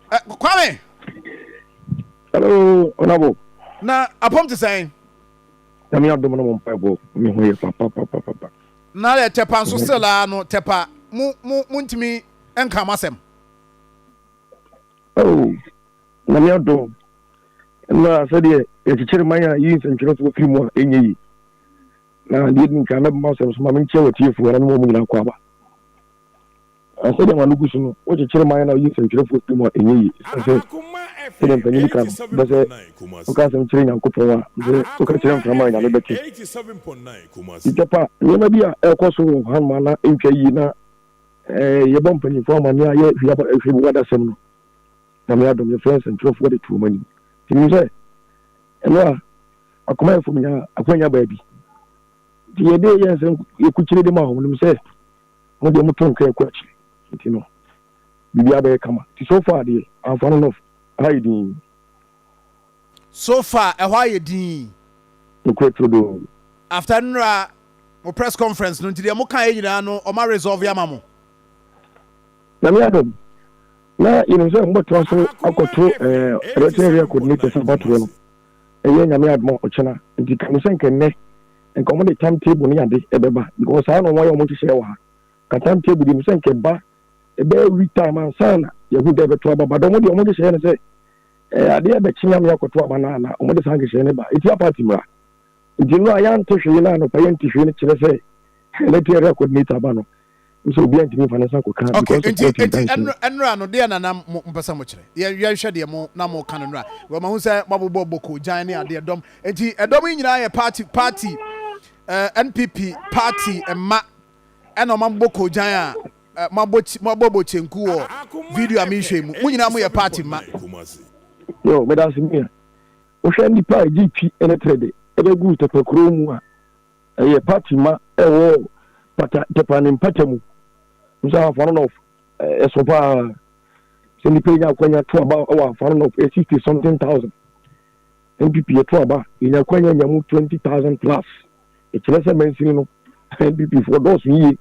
Kwame. Hello, Honorable. Na apɔm te sɛn? Nyame adom no mo mpaebɔ me ho yɛ papapapapa. Na yɛ Tɛpa nso still a no Tɛpa mo mo mo ntumi nka mo asɛm. Oh, Nyame adom. Na sɛdeɛ yɛkyekyere man a yi nsɛntwerɛfoɔ firi mu a ɛnyɛ yi. Na deɛ di nkan mɛbɛma asɛm so ma menkyɛ w'atiefoɔ na mema mu nyinaa kɔ aba. Na sɛdeɛ ma no gu so no, wokyekyere man na woyi nsɛntwerɛfoɔ firi mu a ɛnyɛ yi. Ɛsiane sɛ sɛdeɛ mpanyini ka no, bɛ sɛ woka asɛm kyerɛ Nyankopɔn a, sɛ woka kyerɛ mframa a, Nyame bɛte. Ntɛpa, nneɛma bi a ɛrekɔ so wɔ hanom a na ɛntwa yie na yɛbɔ mpanyimfoɔ amanneɛ a yɛ hwɛ bu adasɛm no. Nyame adom, yɛfrɛ nsɛntwerɛfoɔ de to wɔn anim. Nti menim sɛ ɛno a akomayɛfoɔ nya akwanya baabi. Nti yɛde yɛ nsɛm yɛkukyire de ma wɔn, nim sɛ mo deɛ moto nka ɛkɔ akyiri. Nti no, biribiara bɛyɛ kama. Nti so far deɛ, amfa no no, ha yɛ din. So far ɛhɔ ayɛ din. Nokorɛ turodoo. After nnora mo press conference no nti deɛ mo kaeɛ nyinaa no ɔma resolve ama mo. Nyame adom na yɛnim sɛ mobɛtoa so akɔto Electoral Area Coordinators abatoɔ no, ɛyɛ Nyame adom a ɔkyena, nti ka me sɛ nka nnɛ nka wɔde time table ne ade ɛbɛba, because saa na wɔayɛ wɔn nhyehyɛeɛ wɔ ha. Ka time table deɛ nim sɛ nka ɛba ɛbɛyɛ week time ansa na yɛhu dɛ ɛbɛto aba, but wɔn deɛ wɔn nhyehyɛeɛ no sɛ adeɛ bɛkye Nyame akɔto aba no a na wɔde saa nhyehyɛeɛ no ba. Ɛtia party mmara. Nti no a yɛante hwee na anɔpa yɛnte hwee no kyerɛ sɛ Electoral Area Coordinator aba no nso obiara ntumi nfa ne nsa nkɔka Okay, because of nti court nti injunction. Ɛnora no deɛ na na mo mpɛ sɛ mo kyerɛ. Yɛn yɛnhwɛ deɛ mo na mo ka no nora. Wɔn mahu sɛ mo abobɔ boko gyan ne adeɛ dɔm. Nti ɛdɔm yi nyinaa yɛ party party NPP party mma ɛna wɔn abobɔ kogyan a mo abɔ mo abɔ bɔ kyenku wɔ video a mehwɛ yi mu. Mo nyinaa mo yɛ party mma. Yo, meda ase nua. Wohwɛ nnipa a egye twi ne trɛde bɛguu Tɛpɛ kurow mu a, ɛyɛ party ma ɛwɔ pata Tɛpɛ ne mpata mu. Nso Ahafo North ɛso paa. Sɛ nnipa nya akwanya to aba wɔ Ahafo North ɛyɛ 60 something thousand. NPP yɛto aba yɛnya akwanya nya mu 20,000 plus. Ɛkyerɛ sɛ mansini no NPP foɔ dɔɔso yie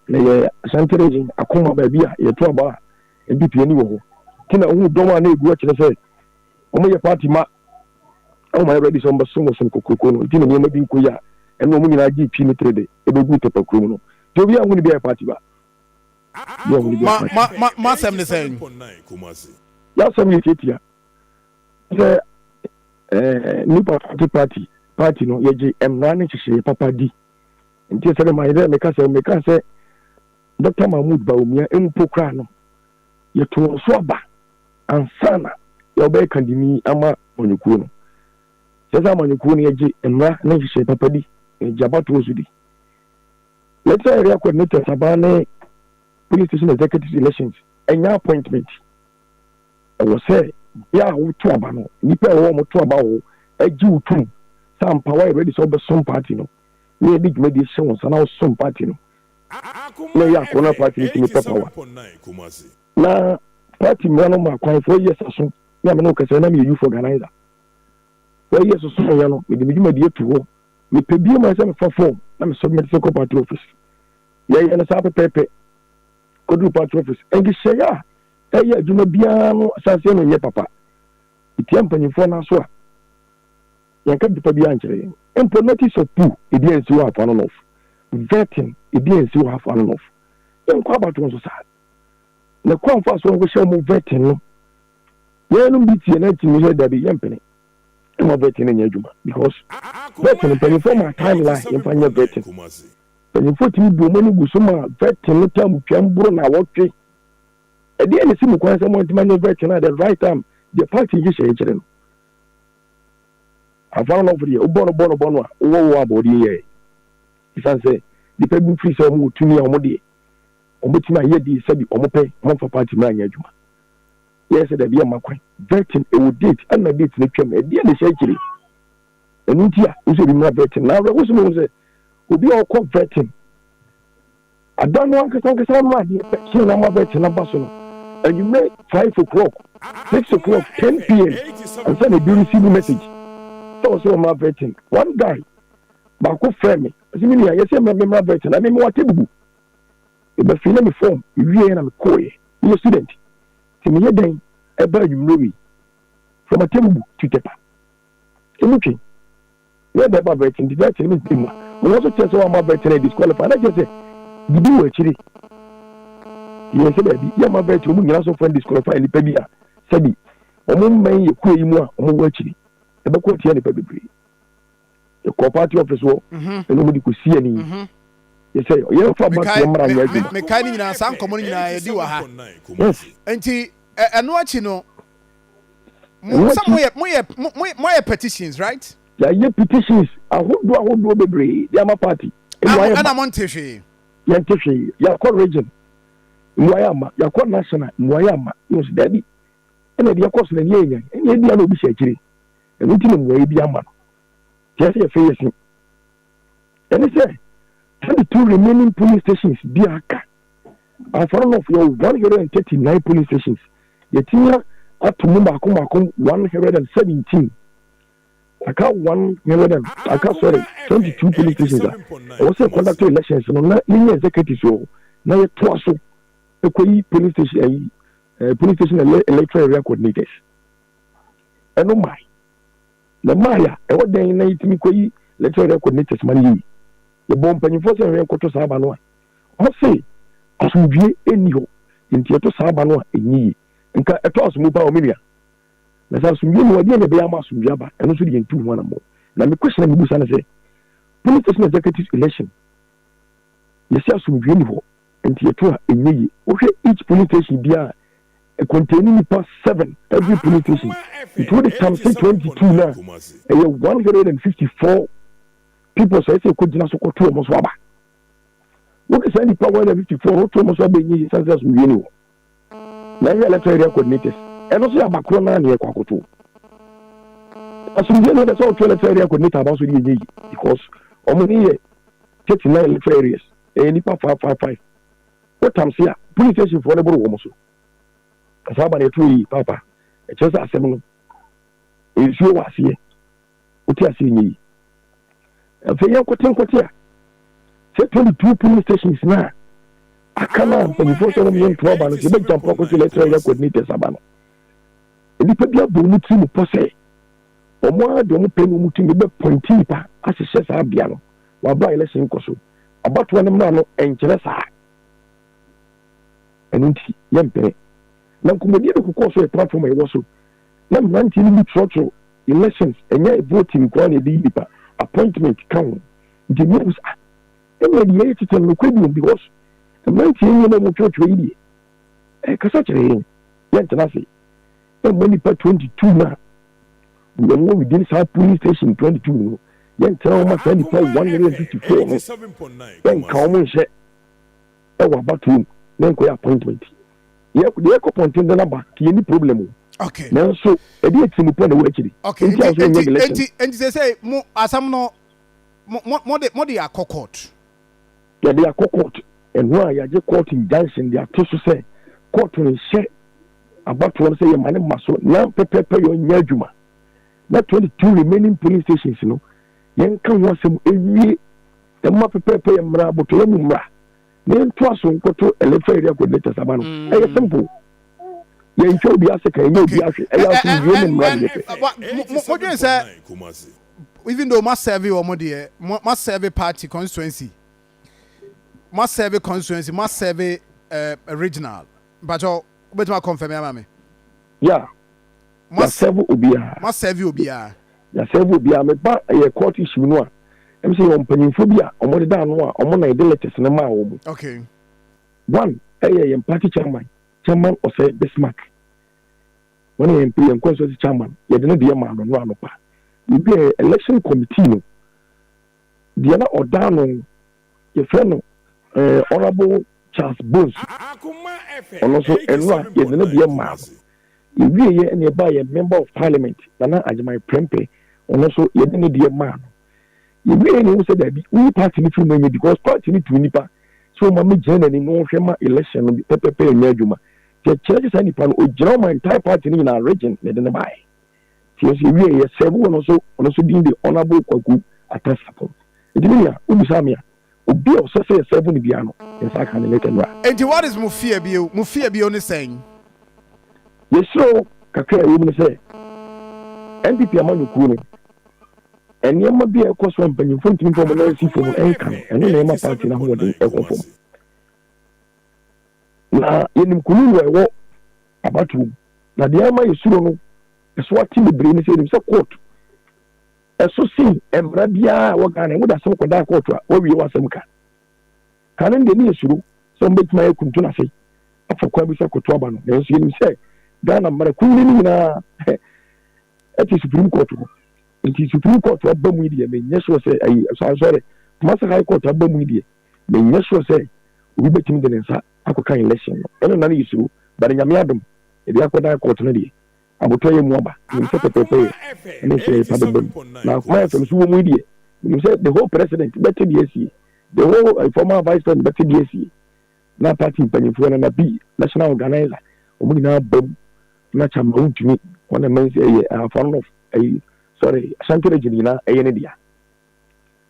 na yɛ Ashanti region akoma baabi a yɛto aba a NPP ani wɔ hɔ. Nti na wohu dɔm a na ɛgu akyerɛ sɛ wɔn yɛ party ma ɛwɔ ma yɛ ready sɛ wɔn bɛsom wɔsom kokuroko no. Nti na nneɛma bi nkɔ yi a ɛna wɔn nyinaa gye twi ne tiri de ɛbɛgu Tɛpɛ kurom no. Nti obi ahu ne bi ayɛ party ba. Obi ahu ne bi ayɛ party. Ma ma ma asɛm ne sɛn? Yɛ asɛm yɛ tiatia sɛ New Patriotic Party party no yɛgye mmara ne nhyehyɛeɛ papa di. Nti sɛ mema yɛ dɛ meka sɛ Dr. Mahmood Bawumia mpo koraa no yɛto wɔn so aba ansa na yɛwɔbɛyɛ kandini ama amanyɔkuo no. Sɛ amanyɔkuo no yɛgye mmara ne nhyehyɛeɛ papa di, yɛgye abatoɔ so di. Electoral area coordinators aba ne police station executive elections ɛnyɛ appointment. Ɛwɔ sɛ bea a woto aba no, nnipa a ɛwɔ wɔn to aba wɔ agye wo tom sɛ ampa woayɛ ready sɛ wobɛsom party no na yɛde dwumadie hyɛ wo nsa na wosom party no na ɛyɛ akɔnɔ party no tumi pɛ power. Na party mmara no ma kwan 4 years aso ne amene wo kɛsɛ na meyɛ youth organizer. 4 years so yɛ no mede me dwumadie to hɔ, mepɛ bio ma sɛ mefa form na me submit sɛ kɔ party office. Yɛyɛ no saa pɛpɛɛpɛ kɔduru party office. Nhyehyɛeɛ a ɛyɛ adwuma biara no ahyɛaseɛ no nyɛ papa. Ɛtia mpanyimfoɔ no so a yɛnka nipa biara nkyerɛ yɛn. Mpo notice of poll ebi ansi wɔ Ahafo Ano North, vetting ebi ansi wɔ Ahafo Ano North. Yɛnkɔ abatoɔ nso saa na kwan fa so nkɔhyɛ wɔn vetting no, yɛnom bi tie na tumi sɛ dabi, yɛmpene ɛma vetting no nyɛ adwuma because vetting mpanyinfoɔ ma timeline yɛmfa nyɛ vetting. Mpanyinfoɔ tumi bu wɔn ani gu so ma vetting no tam twɛn boro na awɔtwe. Ɛdeɛ na esi mu kwan sɛ mo ntoma nyɛ vetting at the right time deɛ party nhyehyɛ kyerɛ no. Afa no nɔfo deɛ wobɔ no bɔ no bɔ no a wowɔ wɔ abɔdeɛ yɛ esan sɛ nipa bi firi sɛ wɔn wɔ tumi a wɔn deɛ wɔn bɛtumi ayɛ deɛ sɛbi wɔn pɛ, wɔn mfa party mu anyɛ adwuma. Yɛ sɛ dabi, ɛma kwan vetting ɛwɔ date ɛna date no twam. Ɛdeɛ na ɛhyɛ akyire ɛno nti a wosɛ obi mmra vetting na awerɛho so mu sɛ obi a ɔkɔ vetting ada no ankasa ankasa no adeɛ bɛkyerɛ na ama vetting aba so no anwummerɛ 5 o'clock, 6 o'clock, 10 p.m. ansa na ebi receive message sɛ ɔsɛ ɔmmra vetting. One guy baako frɛ me ɔsɛ me nua yɛsɛ mmra mmra vetting na me wate bubu ebɛfiri na me form ewie na me kɔɔyɛ. Meyɛ student nti meyɛ dɛn? Ɛba anwummerɛ wei from Atebubu to Tepa. Emu twe. Yɛ dɛ ba vetting nti vetting no ntumi mma. Wɔn nso kyerɛ sɛ wɔn ama vetting na disqualify na kyerɛ sɛ bibi wɔ akyire. Yɛn sɛ daabi yɛ ama vetting wɔn nyina so fɛn disqualify nipa bi a sɛbi wɔn mmɛn yɛ kuro yi mu a wɔn wɔ akyire. Ɛbɛkɔ atia nipa bebree. Yɛkɔ party office hɔ mhm. ɛna wɔn de kɔ si ani. Mhm. Yɛ sɛ yɛn fa abatoɔ mmara nyɛ adwuma. Mekae ne nyinaa saa nkɔmɔ no nyinaa yɛdi wɔ ha. Yes. Nti ɛno akyi no mo sɛ moyɛ moyɛ moayɛ petitions, right? Yɛayɛ petitions ahodoɔ ahodoɔ bebree de ama party. Ɛna mo nte hwee. Yɛnte hwee. Yɛakɔ region, mmuaeɛ ama. Yɛakɔ national, mmuaeɛ ama. Yɛn sɛ daabi. Ɛna deɛ ɛkɔ so na ɛnyɛ yɛn. Ɛna ebi a na obi hyɛ akyire. Ɛno nti na mmuaeɛ bi ama no. Kyerɛ sɛ yɛfɛ yɛ se. Ɛne sɛ 22 remaining polling stations bi aka. Afaro North yɛ 139 polling stations. Yɛtumi ato mu baako baako 117. Aka 100 and aka, sorry, 22 polling stations a ɛwɔ sɛ conduct elections no na yɛnyɛ executives wɔ na yɛtoa so ɛkɔyi polling station ayi polling station electoral area coordinators. Ɛno mae na mae a ɛwɔ dɛn na yɛtumi kɔyi electoral area coordinators ma no yie. Yɛbɔ mpanyinfoɔ sɛ yɛn kɔtɔ saa aba no a wɔn se asomdwie ɛnni hɔ, nti yɛto saa aba no a ɛnyɛ yie. Nka ɛtɔ asomu paa, ɔmo nua, na sɛ asomdwie mu adeɛ na ɛbɛyɛ ama asomdwie aba, ɛno nso de yɛntu ho anammɔ. Na me question a mebusa no sɛ polling station executive election, yɛsɛ asomdwie ni hɔ nti yɛto a ɛnyɛ yie. Wohwɛ each polling station biara contain nipa seven every polling station, nti wode times 22 na ɛyɛ 154 people. Sɛ ɛsɛ ɛkɔgyina so kɔto ɔmo so aba, wode saa nipa 154 no woto ɔmo so aba, ɛnyɛ yie sane sɛ asomdwie ni hɔ. Na ɛyɛ electoral area coordinators, ɛno nso yɛ abakorɔ naa ne yɛkɔ akoto asomdwe no de sɛ ɔto electoral area coordinator aba so de yɛ yie because ɔmo ne yɛ 39 electoral areas, ɛyɛ nipa five five five. Wotam se a police station foɔ no boro wɔn so kasa aba na ɛto yi papa, ɛkyerɛ sɛ asɛm no nsuo wɔ aseɛ, wote aseɛ, nyɛ yi. Afei yɛn nkote nkote a sɛ 22 polling stations na aka no a mpanyinfoɔ sɛ wɔn yɛ ntoa aba no sɛ yɛbɛgya mpo akɔto electoral area coordinators aba no, nnipa bi abɔ wɔn tiri mu pɔ sɛ wɔn ara de wɔn pɛ ne wɔn tumi bɛ appoint nipa ahyehyɛ saa bea no. Waba election kɔ so, abatoɔ no mmara no nkyerɛ saa. Ɛno nti yɛmpene. Na nkɔmmɔdie no kokɔɔ so yɛ platform a ɛwɔ so na mmeranteɛ no bi twerɛtwerɛ elections, ɛnyɛ voting nkoa na ɛde yi nipa, appointment ka ho. Nti mmea sɛ, ah, ɛnna deɛ yɛyɛ tete no nokorɛ bi wɔ because mmeranteɛ yi nneɛma mu twerɛtwerɛ yi deɛ ɛkasa kyerɛ yɛn. Yɛntena ase ɛmma nipa 22 na wɔn wɔ within saa polling station 22 no, yɛntena wɔn ma saa nipa 154 no yɛnka wɔn nhyɛ ɛwɔ abatoɔ mu na nkɔyɛ appointment. Yɛ deɛ yɛkɔ pɔnten de naba ti yɛ ni problem o. Nanso ɛde etiri mu pɔ na ɛwɔ akyiri. Nti a nso nyɛ election. Nti sɛ mo asɛm no mo de akɔ court? Yɛde akɔ court. Ɛno a yɛagye court injunction de ato so sɛ court nhyɛ abatoɔ no sɛ yɛma ne ma so na pɛpɛpɛ yɛ ɔnyɛ adwuma na 22 remaining polling stations no yɛnka ho asɛm ewie, ɛma pɛpɛpɛ yɛ mmara abotɔyɛ mu mmara na yɛntoa so nkɔto electoral area coordinators aba no. Ɛyɛ simple, yɛntwa obi ase ka yɛnyɛ obi ahwɛ, ɛyɛ asomdwie ne mmara de yɛpɛ. Modwene sɛ even though ma serve wɔn deɛ, ma serve party constituency, ma serve constituency, ma serve regional, mpakyɛw wobɛtumi akɔnfɛm ama me? Ya, yɛaserve obiara. Ma serve obiara. Yɛaserve obiara. Meba ɛyɛ court issue no a, ɛm sɛ yɛwɔ mpanyimfoɔ bi a ɔmo deda ano a ɔmo na yɛde letters no maa wɔn mu. One ɛyɛ yɛn party chairman, Chairman Ɔsɛ Bismarck. Wɔn yɛ yɛn constituency chairman, yɛde ne deɛ maa no no anɔpa. Ebi yɛ election committee no deɛ na ɔda ano, yɛfrɛ no Honourable Charles Bones, ɔno nso ɛno a yɛde ne deɛ maa no. Yɛwie yɛ ɛna ɛbaa yɛ member of parliament Nana Agyeman Prempeh, ɔno nso yɛde ne deɛ maa no. Yɛwie yɛ na ehu sɛ daabi, woyi party no firi mu enye because party no tu nipa sɛ ɔma mi gyina n'anim na ɔhwɛ ma election no pɛpɛpɛ ɛnyɛ adwuma. Kyerɛ kyerɛ saa nipa no ogyina ɔma entire party no nyinaa region na ɛde ne baeɛ. Tí yɛn nso yɛwie yɛ sɛbo ɔno nso, ɔno nso din de Honourable Kwaku Atasapɔn. Nti mi nua, wobisa mi a, obi a ɔsɛ sɛ yɛsɛbo no biara no, yɛn nsa aka ne letter nura. Nti what is mo fear bio? Mo fear bio ne sɛn? Yɛsrɛ o. Kakra a ɛwɔ mu ne sɛ, NPP amanyɔkuo no, nneɛma bi a ɛkɔ so a mpanyinfoɔ ntumi mfa wɔn nan nsi fam nka no, ɛno na ɛma party no ahoɔden ɛkɔ fam. Na yɛnim kununu a ɛwɔ abatoɔ mu, na deɛ ama yɛsuro no ɛso ate bebree ne sɛ yɛnim sɛ court ɛso sen mmara biara a ɛwɔ Ghana, wode asɛm kɔdaa court a wɔawie w'asɛm ka. Kane no deɛ ne yɛsuro sɛ wɔbɛtumi ayɛ kuntun ase afa kwan bi so akɔto aba no, nanso yɛnim sɛ Ghana mmara kunini no nyinaa ɛte Supreme Court hɔ. Nti Supreme Court aba mu yi deɛ menyɛ sure sɛ ayi sorry, Kumasi High Court aba mu yi deɛ menyɛ sure sɛ obi bɛtumi de ne nsa akɔka election no. Ɛno na ne yɛsuro, but Nyame adom yɛde akɔdan court no deɛ abotɔ yɛ mu aba. Menim sɛ pɛpɛɛpɛ yɛ ɛne nhyɛ pa bɛba mu. Na Akoma FM so wɔ mu yi deɛ menim sɛ the whole president bɛte deɛ asie, the whole former vice president bɛte deɛ asie, na party mpanyinfoɔ na bi national organizer wɔn nyinaa bam na kyama wontumi wɔn na mɛnsi ɛyɛ Ahafo North ɛyi sorry Ashanti Region nyinaa ɛyɛ ne dea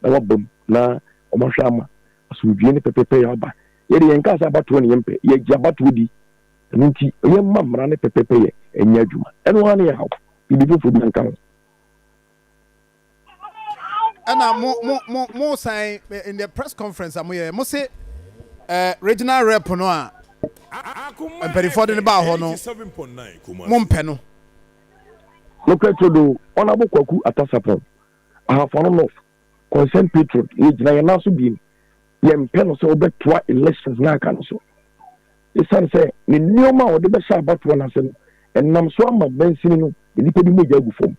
na wabam na wɔn ahwɛ ama asomdwie ne pɛpɛpɛ yɛ aba. Yɛde yɛn nkaasa abatoɔ ne yɛn mpɛ, yɛgye abatoɔ di, ɛno nti yɛn mma mmara ne pɛpɛpɛ yɛ ɛnyɛ adwuma. Ɛno ara ne yɛ haw, biribi foforɔ bi nka ho. Ɛna mo san in the press conference a mo yɛ, mo se regional rep no a mpanimfoɔ de ne baa hɔ no, mo mpɛ no. Nokorɛ todo, Honourable Kwaku Atasapɔn, Ahafo North, Concerned Patriot, yɛgyina yɛn nan so biem, yɛmpɛ no sɛ wobɛtoa elections na aka no so, ɛsiane sɛ ne nneɛma a wɔde bɛhyɛ abatoɔ no ase no ɛnam so ama mansini no nnipa bi mogya agu fam.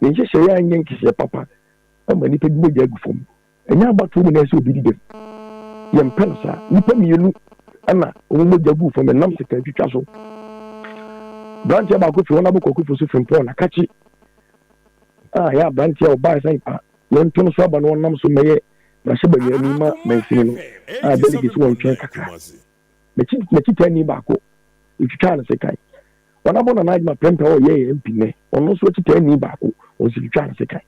Ne nhyehyɛeɛ anyɛ nhyehyɛeɛ papa ama nnipa bi mogya agu fam. Ɛnyɛ abatoɔ mu na ɛsɛ obi di dɛm. Yɛmpɛ no saa. Nnipa mmienu ɛna wɔn mogya gu fam ɛnam sika twitwa so. Aberanteɛ baako fi wɔn abɔ Kwaku so Frimpɔn na kakye a yɛ aberanteɛ a ɔbaa sɛ nka yɛnto no so aba no ɔnam so mɛyɛ mmarahyɛbadwani ma mansini no a delegate wɔn twɛn kakra. N'akyitani baako etwitwa ne sekan. Wɔn abɔ Nana Adwuma Prɛmpɛ a ɔyɛ yɛ MP nɛ, ɔno nso akyitani baako wɔn nso twitwa ne sekan.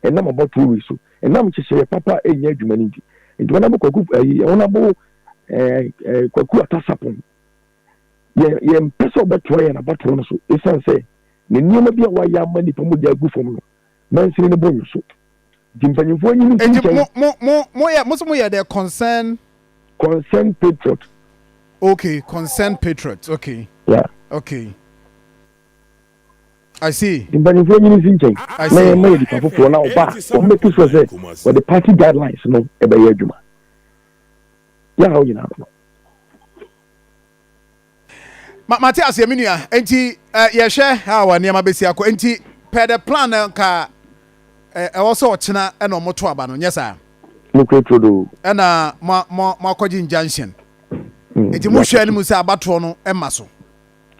Ɛnam abɔtoɔ wei so, ɛnam nhyehyɛeɛ papa a ɛnyɛ adwuma no nti. Nti wɔn abɔ Kwaku ɛyi wɔn abɔ ɛɛ ɛɛ Kwaku Atasapɔn. Yɛn yɛn mpɛ sɛ ɔbɛtoa yɛn abatoɔ no so, esan sɛ ne nneɛma bi a wayɛ ama nipa mogya agu fam no, mansini no bɔ nyo so. Nti mpanyinfoɔ nyini nsi nti nkyɛn. Mo yɛ mo so mo yɛ the concern. Concerned Patriot. Okay, Concerned Patriot, okay. Yeah. Okay, I see. Nti mpanyinfoɔ nyini nsi nkyɛn I na see. yɛn mma yɛ nipa foforɔ na ɔba a wɔn bɛtu so sɛ wɔde party guidelines no ɛbɛyɛ adwuma. Yɛ ha nyinaa no. Mate aseɛ, me nua. Nti yɛhwɛ how a nneɛma bɛsi akɔ. Nti per the plan no nka ɛwɔ sɛ ɔkyena ɛna ɔmo to aba no, nyɛ saa? Nokura turodo. Ɛna mo akɔgye injunction. Nti mo hwɛ anim sɛ abatoɔ no ɛma so.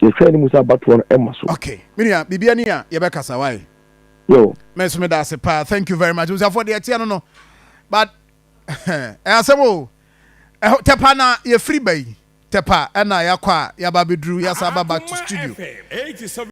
Yɛhwɛ anim sɛ abatoɔ no ɛma so. Okay, me nua, biribi ani a yɛbɛkasa wae. Yo. Me nso meda ase paa, thank you very much. Busuafoɔ, deɛ ɛteɛ no, but ɛyɛ asɛm o. Ɛhɔ Tɛpa na yɛfiri ba yi, Tɛpa ɛna yɛakɔ a yɛaba abɛduru, yɛasa aba back to studio.